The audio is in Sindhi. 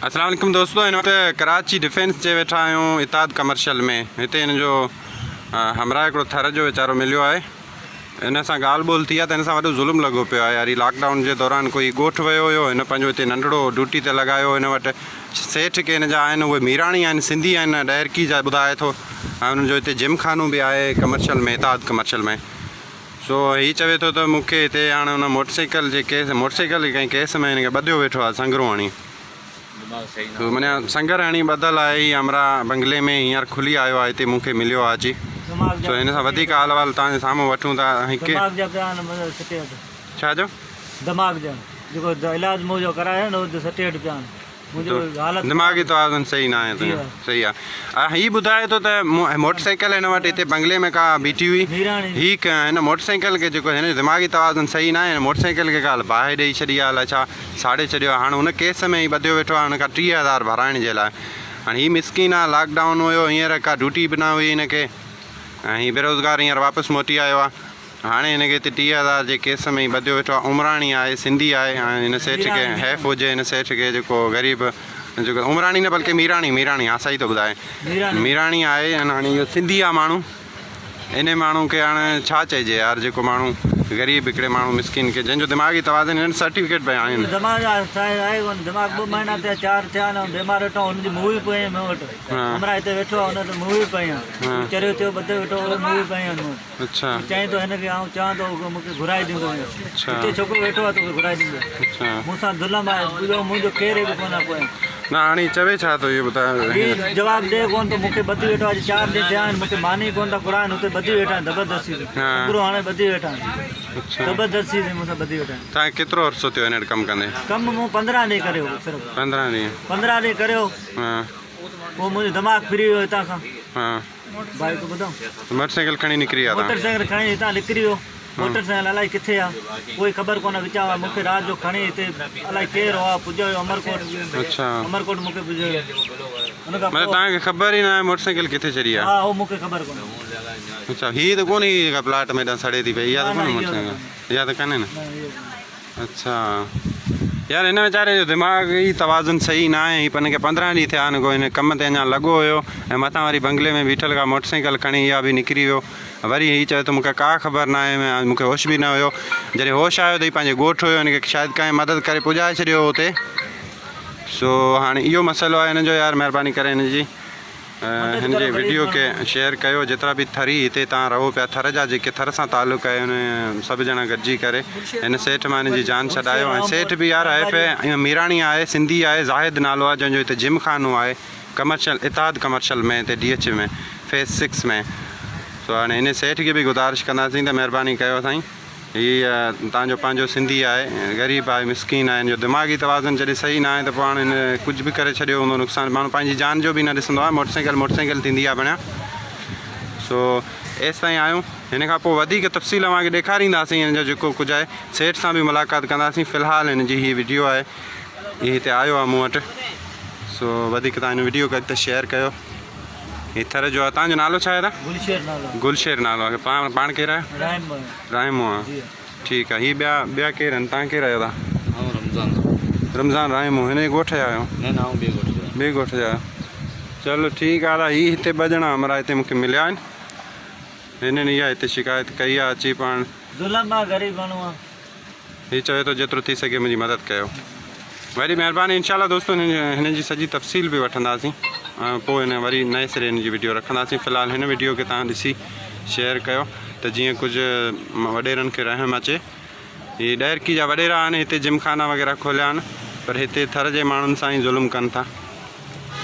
السلام عليڪم دوستو هن وقت ڪراچي ڊفينس جي ويٺا آهيون اتحاد ڪمرشل ۾ هتي هن جو همراهه هڪڙو ٿر جو ويچارو مليو آهي ان سان ڳالهه ٻولهه ٿي آهي ته هن سان وڏو ظلم لڳو پيو آهي يار هي لاڪ ڊائون جي دوران ڪوئي ڳوٺ ويو هيو هن پنهنجو هتي ننڍڙو ڊيوٽي تي لڳايو هن وٽ سيٺ ڪي هن جا آهن اهي ميراڻي آهن سنڌي آهن ڏهرڪي جا ٻڌائي ٿو ۽ انهن جو هتي جم خانو به آهي ڪمرشل ۾ اتحاد ڪمرشل ۾ سو هي چوي ٿو ته مون کي هتي هاڻ ان موٽر سائيڪل جي ڪيس موٽر سائيڪل جي ڪنهن ڪيس ۾ هن کي ٻڌيو ويٺو آهي سنگرون هڻي. سو معنيٰ سنگر هڻي ٻڌل آهي هي همراهه بنگلي ۾ هينئر کلي آيو آهي هتي مون کي مليو آهي اچي. سو هن سان وڌيڪ حال احوال توهان جي سامهون وٺون ٿا. هڪ دماغ جا پيا آهن مطلب سٽي هٺ. ڇا جو؟ دماغ جا جيڪو علاج منهنجو ڪرايو آهي نه اهو سٽي هٺ پيا آهن. دماغي توازن صحيح ناهي تنهنجو صحيح آ هي ٻڌائي ٿو ته موٽر سائيڪل هن وٽ هتي بنگلي ۾ ڪا بيٺي هئي هي هن موٽر سائيڪل کي جيڪو هن جو دماغي توازن صحيح ناهي هن موٽر سائيڪل کي ڪا باهه ڏئي ڇڏي آ الائي ڇا ساڙي ڇڏيو آ هاڻ ان ڪيس ۾ هي ٻڌيو ويٺو آ هن کان 30000 ڀرائڻ جي لاء هاڻ هي مسڪين آ لاڪ ڊائون هيو هينئر ڪا ڊيوٽي به نه هئي هن کي ۽ هي بيروزگار هينئر واپس موٽي آيو آ هاڻي هن کي هتي 3000 جي ڪيس ۾ ئي ٻڌيو ويٺو آهي. عمراڻي آهي، سنڌي آهي ۽ هن سيٺ کي حيف هجي هن سيٺ کي جيڪو غريب جيڪو عمراڻي نه بلڪه ميراڻي ميراڻي ها صحيح ٿو ٻڌائي ميراڻي آهي ۽ هاڻي اهو سنڌي آهي ماڻهو انهي ماڻهو کي هاڻي ڇا چئجي يار جيڪو ماڻهو غريب هڪڙي ماڻهو مسڪين کي جنهن جو دماغي توازن هن سرٽيفڪيٽ به آهن. دماغ آهي ڪونه دماغ ٻه مهينا ٿيا چار ٿيا آهن بيمار ويٺو آهي هن جي مووي پئي آهي مون وٽ همراهه هتي ويٺو آهي هن وٽ مووي پئي آهي چريو ٿيو ٻڌو ويٺو مووي پئي آهي مون وٽ. اڇا. چيائين ته هن کي آئون چوان ٿو اهو مون کي گهرائي ڏيندو وڃي. اڇا. هتي ڇوڪرو ويٺو آهي توکي گهرائي ڏيندو. اڇا. مون سان ظلم آهي ٻيو منهنجو ڪير به ڪونه آهي پويان. نه هاڻي چوي ڇا ٿو اهو ٻڌاء. هي جواب ڏئي ڪونه ٿو مون کي ٻڌي ويٺو آهي اڄ چار ڏينهن ٿيا آهن مون کي ماني ڪونه ٿا گهرائن هتي ٻڌي ويٺا آهن زبردستي سان ڇوڪرو هاڻي ٻڌي ويٺا آهن اڇا. زبردستي سان مون سان ٻڌي ويٺا آهن. توهان کي ڪيترو عرصو ٿيو هن وٽ ڪم ڪندي؟ ڪم مون 15 ڏينهن ڪريو صرف. 15 ڏينهن. 15 ڏينهن ڪريو. ها. پوء منهنجو دماغ ڦري ويو هتان کان. ها. بائيڪ ٻڌم. موٽر سائيڪل کڻي نڪري ويا موٽر سائيڪل کڻي هتان نڪري ويو. موٽر سائيڪل الائي ڪٿي آ ڪوئي خبر ڪونه وچان مان مونکي رات جو کڻي هتي الائي ڪير هئا پڄيو ويو عمرڪوٽ. اڇا. عمرڪوٽ مونکي پڄيو ويو. ان کان مطلب پوء توهان کي خبر ئي ناهي موٽر سائيڪل ڪٿي ڇڏي آ. ها اهو مونکي خبر ڪونه. اڇا هي ته ڪونه هي جيڪا پلاٽ ۾ هيڏانهن سڙي ٿي پئي اها ته نه نه ڪونه موٽر اهو ته سائيڪل اها ته ڪانهي نه. نه اهو ڪونه. اڇا يار هن ويچاري جو دماغ ئي توازن صحيح ناهي هي پن کي 15 ڏينهن ٿيا آهن ڪو هن ڪم تي اڃا لڳو هيو ۽ مٿان وري بنگلي ۾ بيٺل ڪا موٽر سائيڪل کڻي اها به نڪري ويو وري هي چوي ٿو مونکي ڪا خبر ناهي مونکي هوش به نه هيو جڏهن هوش آيو ته هي پنهنجي ڳوٺ هيو هن کي شايد ڪنهن مدد ڪري پڄائي ڇڏيو هو اتي سو هاڻي اهو مسئلو آهي هن جو يار مهرباني ڪري هن جي هن جي وڊيو کي شيئر ڪيو جيترا به ٿري هتي تان رهو پيا ٿر جا جيڪي ٿر سان تعلق آهي ان سڀ ڄڻا گڏجي ڪري هن سيٺ مان هن جي جان ڇڏايو ۽ سيٺ به يار حيف ۽ ميراڻي آهي سنڌي آهي زاهد نالو آهي جنهن جو هتي جم خانو آهي ڪمرشل اتحاد ڪمرشل ۾ هتي ڊي ايڇ اي ۾ فيز 6 ۾ سو هاڻي هن سيٺ کي به گذارش ڪنداسين ته مهرباني ڪيو سائين هي تان جو پنهنجو سنڌي آهي، غريب آهي، مسڪين آهي، هن جو دماغي توازن جڏهن صحيح ناهي ته پوء هاڻ هن ڪجهه به ڪري ڇڏيو هوندو نقصان ماڻهو پنهنجي جان جو به نه ڏسندو آهي موٽر سائيڪل موٽر سائيڪل ٿيندي آهي بڻيا سو ايستائين آيون هن کان پوء وڌيڪ تفصيل اوهان کي ڏيکارينداسين هن جو جيڪو ڪجهه آهي سيٺ سان به ملاقات ڪنداسين في الحال هن جي هي وڊيو آهي هي هتي آيو آهي مون وٽ سو وڌيڪ تان هن وڊيو کي اڳتي شيئر ڪيو هي ٿر جو آهي تان جو نالو ڇا آهي دا گلشير نالو گلشير نالو آهي پاڻ پاڻ ڪير آهيو رحم رحمو آ جي ٺيڪ آ هي ٻيا ٻيا ڪير آهن تان ڪير آهيو دا آئون رمضان رمضان رحمو هن جي ڳوٺ جا آهيو نه نه آئون ٻي ڳوٺ جو ٻي ڳوٺ جا آهيو چلو ٺيڪ آ دا هي هتي ٻه ڄڻا همراهه هتي مونکي مليا آهن هنن اها هتي شڪايت ڪئي آ اچي پاڻ ظلم آ غريب ماڻهو آ هي چوي ٿو جيترو ٿي سگهي منهنجي مدد ڪيو. وڏي مهرباني انشاء الله دوستو هن جي سڄي تفصيل به وٺنداسين ۽ پوء هن وري نئين سري هن جي وڊيو رکنداسين في الحال هن وڊيو کي تهان ڏسي شيئر ڪيو ته جيئن ڪجهه وڏيرن کي رحم اچي هي ڏهرڪي جا وڏيرا آهن هتي جم خانا وغيره کوليا آهن پر هتي ٿر جي ماڻهن سان ئي ظلم ڪن ٿا.